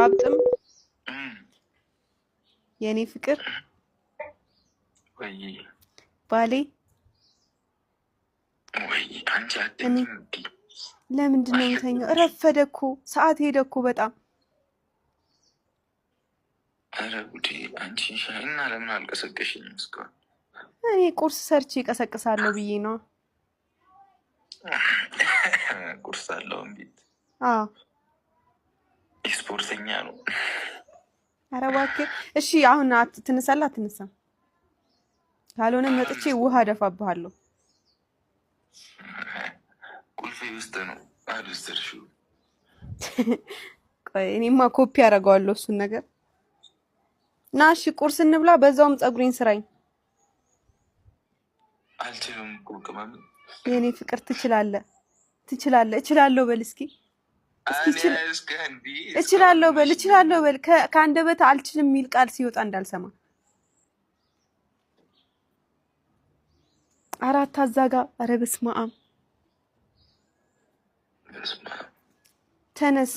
ባብጥም የኔ ፍቅር ወይ ባሌ ወይ አንቺ እኔ አትተኝም እንዴ? ለምንድን ነው የምተኛው? ረፈደ እኮ ሰዓት ሄደ እኮ በጣም። ኧረ ጉዴ! አንቺ እና ለምን አልቀሰቀሽኝም እስካሁን? እኔ ቁርስ ሰርቼ እቀሰቅሳለሁ ብዬ ነው። ቁርስ አለው ቤት? አዎ። ስፖርተኛ ነው። ኧረ እባክህ። እሺ አሁን ትነሳለህ አትነሳም? ካልሆነ መጥቼ ውሃ እደፋብሃለሁ። ቁልፌ ውስጥ ነው አልወሰድሽውም። ቆይ እኔማ ኮፒ አደርገዋለሁ እሱን ነገር። ና እሺ ቁርስ እንብላ፣ በዛውም ፀጉሬን ስራኝ። አልችልም እኮ ቅመም። የኔ ፍቅር ትችላለህ፣ ትችላለህ። እችላለሁ በል እስኪ እስኪ አልያዝከ እንዲ እስካሁን እችላለሁ በል፣ መች እችላለሁ በል። ከአንደበት አልችልም የሚል ቃል ሲወጣ እንዳልሰማ። አራት አዛጋ። ኧረ በስመ አብ። በስመ አብ። ተነስ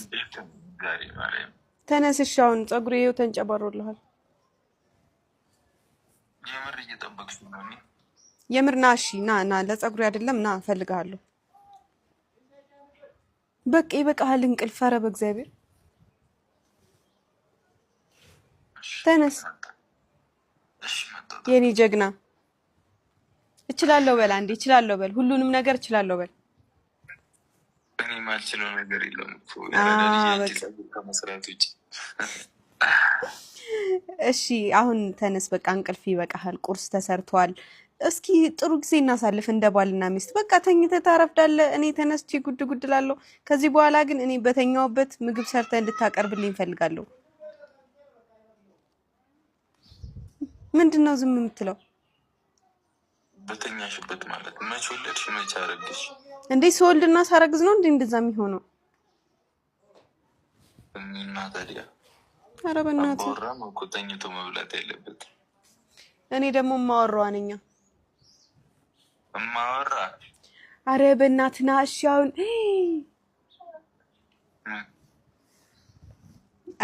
ዛሬ ማርያም ተነስ። እሺ አሁን ፀጉሬ ይኸው ተንጨባሮልሃል። የምር እየጠበቅሽ ነው። እኔ የምር ና እሺ፣ ና ና፣ ለፀጉሬ አይደለም ና፣ እፈልግሃለሁ። በቃ ይበቃሃል እንቅልፍ። ኧረ በእግዚአብሔር እሺ ተነስ መጣ። እሺ መጣሁ። የኔ ጠብቂ። ጀግና። እችላለሁ በል አንዴ፣ እችላለሁ በል፣ ሁሉንም ነገር እችላለሁ በል። እኔ የማልችለው ነገር የለም እኮ አ ያረዳ ልጅ አንቺ በቃ ፀጉር ከመስራት ውጭ። እሺ አሁን ተነስ፣ በቃ እንቅልፍ ይበቃሃል። ቁርስ ተሰርቷል። እስኪ ጥሩ ጊዜ እናሳልፍ እንደ ባልና ሚስት። በቃ ተኝተህ ታረፍዳለህ፣ እኔ ተነስቼ ጉድ ጉድ እላለሁ። ከዚህ በኋላ ግን እኔ በተኛውበት ምግብ ሰርተህ እንድታቀርብልኝ እፈልጋለሁ። ምንድን ነው ዝም የምትለው በተኛሽበት ማለት መች ወለድሽ መች አረግሽ? እንዴ? ስወልድና ሳረግዝ ነው እንዴ እንደዛ የሚሆነው? እና ታዲያ ኧረ በእናትህ። አባወራ ነው እኮ ተኝቶ መብላት ያለበት። እኔ ደግሞ የማወራዋ ነኛ። እማወራ አረ በእናትህ ና እሺ። አሁን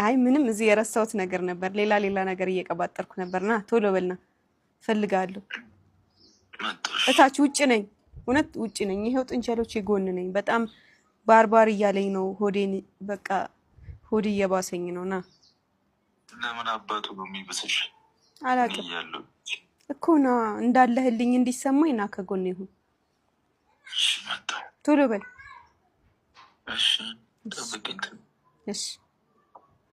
አይ ምንም እዚህ የረሳሁት ነገር ነበር። ሌላ ሌላ ነገር እየቀባጠርኩ ነበር። ና ቶሎ በልና እፈልጋለሁ። መጣሽ? እታች ውጭ ነኝ፣ እውነት ውጭ ነኝ። ይሄው ጥንቸሎች ጎን ነኝ። በጣም ባርባር እያለኝ ነው ሆዴን። በቃ ሆድ እየባሰኝ ነው። ና። ለምን አባቱ ነው የሚብስሽ? እኔ አላቅም እያለሁ። እኮ ና፣ እንዳለህልኝ እንዲሰማኝ ና፣ ከጎን ይሁን። እሺ መጣሁ። ቶሎ በል። እሺ እሺ ጠብቂኝ። እሺ።